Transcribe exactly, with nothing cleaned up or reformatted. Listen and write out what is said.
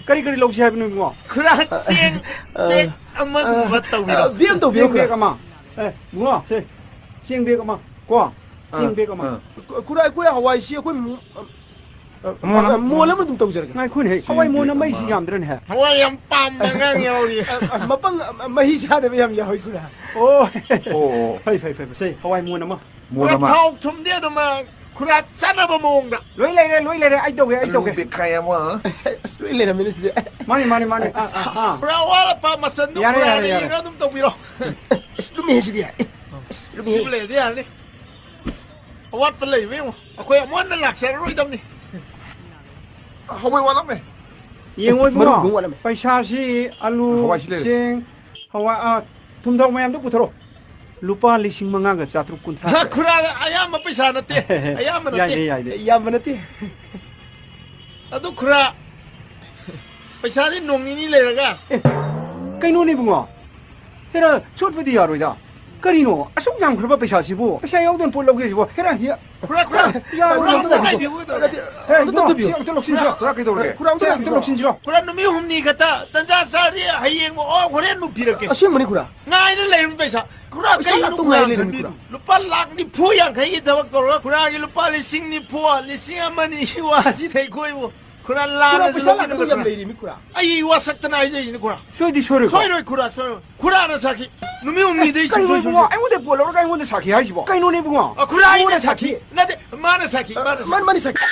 ꯀꯔꯤ ꯀꯔꯤ ꯂꯧꯁꯤ ꯍꯥꯏꯕꯅꯣ, ꯏꯕꯨꯡꯉꯣ? ꯈꯨꯔꯥ, ꯆꯦꯡ ꯑ, ꯕꯦꯛ ꯑꯃꯒꯨꯝꯕ ꯑ, ꯇꯧꯕꯤꯔꯣ꯫ ꯑ, ꯕꯦꯛ ꯑꯃ ꯇꯧꯕꯤꯔꯣ, ꯆꯦꯡ ꯕꯦꯛ ꯈꯨꯔꯥ꯫ ꯑꯃ꯫ ꯑꯦ, ꯏꯕꯨꯡꯉꯣ, ꯁꯦ, ꯆꯦꯡ ꯕꯦꯛ ꯑꯃ꯫ ꯀꯣ? ꯆꯦꯡ ꯑ, ꯕꯦꯛ ꯑꯃ꯫ ꯑ꯫ ꯈꯨꯔꯥ, ꯑꯩꯈꯣꯏ ꯍꯋꯥꯏꯁꯤ ꯑꯩꯈꯣꯏ ꯃꯨ-, ꯑ, ꯑ, ꯃꯣꯟ ꯑꯃ, ꯃꯣꯟ ꯑꯃ ꯑꯗꯨꯝ ꯇꯧꯖꯔꯒꯦ꯫ ꯉꯥꯏꯈꯣꯅꯦ, ꯆꯦꯡ ꯍꯋꯥꯏ ꯃꯣꯟ ꯕꯦꯛ ꯑꯃ ꯑꯩꯁꯤ ꯑꯃ꯫ ꯌꯥꯝꯗ꯭ꯔꯅꯦ? ꯍꯋꯥꯏ ꯌꯥꯝ ꯄꯥꯝꯕ ꯑꯉꯥꯡ ꯌꯥꯎꯔꯤ꯫ ꯑ, ꯑ, ꯃꯄꯪ, ꯑ, ꯃꯍꯤ ꯆꯥꯗꯕ ꯌꯥꯝ ꯌꯥꯎꯏ, ꯈꯨꯔꯥ꯫ ꯑꯣ꯫ ꯑꯣ꯫ ꯐꯩ, ꯐꯩ, ꯐꯩ, ꯐꯩ꯫ ꯁꯦ, ꯍꯋꯥꯏ ꯃꯣꯟ ꯑꯃ꯫ ꯃꯣꯟ ꯈꯨꯔꯥ, ꯑꯃ꯫ ꯊꯥꯎ ꯊꯨꯝꯗꯤ ꯑꯗꯨꯝ, ꯑ, ꯈꯨꯔꯥ ꯆꯥꯅꯕ ꯃꯑꯣꯡꯗ꯫ ꯂꯣꯏ ꯂꯩꯔꯦ, ꯂꯣꯏ ꯂꯩꯔꯦ꯫ ꯑꯩ ꯇꯧꯒꯦ, ꯑꯩ ꯑꯂꯨ ꯇꯧꯒꯦ꯫ ꯕꯦꯈꯥꯏ ꯑꯃ꯫ ꯑꯁ, ꯂꯣꯏ ꯂꯩꯔꯝꯃꯤꯅꯦ ꯁꯤꯗꯤ꯫ ꯃꯥꯅꯤ, ꯃꯥꯅꯤ, ꯃꯥꯅꯤ꯫ ꯑꯥ, ꯑꯥ, ꯑꯥ꯫ ꯈꯨꯔꯥ, ꯑꯋꯥꯠ ꯑꯄꯥ ꯃꯆꯟꯗꯨ ꯌꯥꯔꯦ, ꯈꯨꯔꯥꯅ ꯌꯥꯔꯦ, ꯌꯥꯔꯦ꯫ ꯌꯦꯡꯉꯒ ꯑꯗꯨꯝ ꯇꯧꯕꯤꯔꯣ꯫ ꯑꯁ, ꯂꯨꯝꯃꯤꯍꯦ ꯁꯤꯗꯤ꯫ ꯑꯁ, ꯂꯨꯝꯃꯤꯍꯦ꯫ ꯁꯤꯕꯨ ꯂꯩꯔꯗꯤ ꯌꯥꯔꯅꯤ꯫ ꯑꯋꯥꯠꯄ ꯂꯩꯕ ꯌꯦꯡꯉꯣ꯫ ꯑꯩꯈꯣꯏ ꯑꯃꯨꯛ ꯍꯟꯅ ꯂꯥꯛꯆꯔꯔꯣꯏꯗꯕꯅꯤ꯫ ꯍꯋꯥꯏ ꯋꯥꯠꯂꯝꯃꯦ꯫ ꯌꯦꯡꯉꯣ ꯏꯕꯨꯡꯉꯣ, ꯃꯔꯨ ꯑꯗꯨꯝ ꯋꯥꯠꯂꯝꯃꯦ꯫ ꯄꯩꯁꯥꯁꯤ ꯑꯂꯨ, ꯍꯋꯥꯏꯁꯤ ꯂꯩꯔꯦ꯫ ꯆꯦꯡ, ꯍꯋꯥꯏ, ꯑ, ꯊꯨꯝ ꯊꯥꯎ ꯃꯌꯥꯝꯗꯣ ꯄꯨꯊꯣꯔꯛꯑꯣ꯫ ꯂꯨꯄꯥ ꯂꯤꯁꯤꯡ ꯃꯉꯥꯒ ꯆꯥꯇ꯭ꯔꯨꯛ ꯀꯨꯟꯊ꯭ꯔꯥ꯫ ꯈꯨꯔꯥ, ꯑꯌꯥꯝꯕ ꯄꯩꯁꯥ ꯅꯠꯇꯦ꯫ ꯑꯌꯥꯝꯕ ꯅꯠꯇꯦ꯫ ꯌꯥꯏꯗꯦ, ꯌꯥꯏꯗꯦ꯫ ꯌꯥꯝꯕ ꯅꯠꯇꯦ꯫ ꯑꯗꯨ ꯈꯨꯔꯥ, ꯄꯩꯁꯥꯗꯤ ꯅꯣꯡ ꯅꯤꯅꯤ ꯂꯩꯔꯒ꯫ ꯑꯦ, ꯀꯩꯅꯣꯅꯦ ꯏꯕꯨꯡꯉꯣ? ꯍꯦꯔꯥ, ꯆꯣꯠꯄꯗꯤ ꯌꯥꯔꯣꯏꯗ꯫ ꯀꯔꯤꯅꯣ? ꯑꯁꯨꯛ ꯌꯥꯝꯈ꯭ꯔꯕ ꯄꯩꯁꯥꯁꯤꯕꯨ? ꯄꯩꯁꯥ ꯌꯥꯎꯗꯅ ꯄꯣꯠ ꯂꯧꯒꯦ ꯍꯥꯏꯁꯤꯕꯨ? ꯍꯦꯔꯥ, ꯍꯦ-, ꯈꯨꯔꯥ, ꯈꯨꯔꯥ, ꯌꯥꯔꯣꯏ, ꯈꯨꯔꯥ, ꯑꯝꯇ ꯑꯝꯇ ꯂꯧꯕꯤꯌꯨ꯫ ꯉꯥꯏꯕꯤꯌꯨ, ꯀꯩꯗꯧꯔꯒꯦ? ꯍꯦ, ꯏꯕꯨꯡꯉꯣ, ꯁꯤ ꯑꯝꯇ ꯂꯧꯁꯤꯟꯁꯤꯔꯣ? ꯈꯨꯔꯥ, ꯀꯩꯗꯧꯔꯒꯦ? ꯈꯨꯔꯥ, ꯑꯝꯇ ꯁꯦ, ꯑꯝꯇ ꯂꯧꯕꯤꯌꯨ꯫ ꯂꯧꯁꯤꯟꯁꯤꯔꯣ? ꯈꯨꯔꯥ, ꯅꯨꯃꯤꯠ ꯍꯨꯝꯅꯤ ꯈꯛꯇ ꯇꯟꯖꯥ ꯆꯥꯔꯗꯤ ꯍꯌꯦꯡ, ꯑꯣ, ꯍꯣꯔꯦꯟ ꯅꯨꯡꯄꯤꯔꯛꯀꯦ꯫ ꯑꯁꯦꯡꯕꯅꯤ, ꯈꯨꯔꯥ꯫ ꯉꯥꯏꯗ ꯂꯩꯔꯝꯃꯤ ꯄꯩꯁꯥ꯫ ꯈꯨꯔꯥ, ꯄꯩꯁꯥ ꯀꯩꯅꯣ ꯂꯥꯛꯇꯧ ꯉꯥꯏ ꯈꯨꯔꯥ ꯂꯩꯔꯝꯃꯤ, ꯈꯟꯕꯤꯗꯨ? ꯈꯨꯔꯥ꯫ ꯂꯨꯄꯥ ꯂꯥꯛ ꯅꯤꯐꯨ ꯌꯥꯡꯈꯩꯒꯤ ꯊꯕꯛ ꯇꯧꯔꯒ ꯈꯨꯔꯥꯒꯤ ꯂꯨꯄꯥ ꯂꯤꯁꯤꯡ ꯅꯤꯐꯨ, ꯂꯤꯁꯤꯡ ꯑꯃ ꯑꯅꯤ ꯋꯥꯁꯤ ꯂꯩꯈꯣꯏꯕꯨ꯫ ꯈꯨꯔꯥ, ꯈꯨꯔꯥ, ꯂꯥꯟꯅꯁꯨ ꯄꯩꯁꯥ ꯂꯧꯕꯤꯅꯨ, ꯂꯥꯛꯇꯧ ꯌꯥꯝ ꯈꯨꯔꯥ꯫ ꯂꯩꯔꯤꯃꯤ, ꯈꯨꯔꯥ꯫ ꯑꯩ ꯋꯥꯁꯛꯇꯅ ꯍꯥꯏꯖꯩꯁꯤꯅꯤ, ꯈꯨꯔꯥ꯫ ꯁꯣꯏꯗꯤ ꯁꯣꯏꯔꯣꯏꯀꯣ? ꯁꯣꯏꯔꯣꯏ, ꯈꯨꯔꯥ, ꯁꯣꯏꯔꯣꯏ꯫ ꯈꯨꯔꯥꯅ ꯁꯥꯈꯤ꯫ ꯅꯨꯃꯤꯠ ꯍꯨꯝꯅꯤꯗꯩ ꯀꯩꯅꯣ ꯁꯨꯡꯁꯣꯏ ꯏꯕꯨꯡꯉꯣ? ꯁꯣꯏꯗꯦ꯫ ꯑꯩꯉꯣꯟꯗ ꯄꯣꯠ ꯂꯧꯔꯒ ꯑꯩꯉꯣꯟꯗ ꯁꯥꯈꯤ ꯍꯥꯏꯁꯤꯕꯣ? ꯀꯩꯅꯣꯅꯦ ꯏꯕꯨꯡꯉꯣ? ꯑ, ꯈꯨꯔꯥ, ꯑꯩꯅ ꯃꯉꯣꯟꯗ ꯁꯥꯈꯤ꯫ ꯁꯥꯈꯤ꯫ ꯅꯠꯇꯦ, ꯃꯥꯅ ꯁꯥꯈꯤ, ꯑ, ꯃꯥꯅ ꯁꯥꯈꯤ꯫ ꯃꯥꯅ, ꯃꯥꯅ ꯁꯥꯈꯤ꯫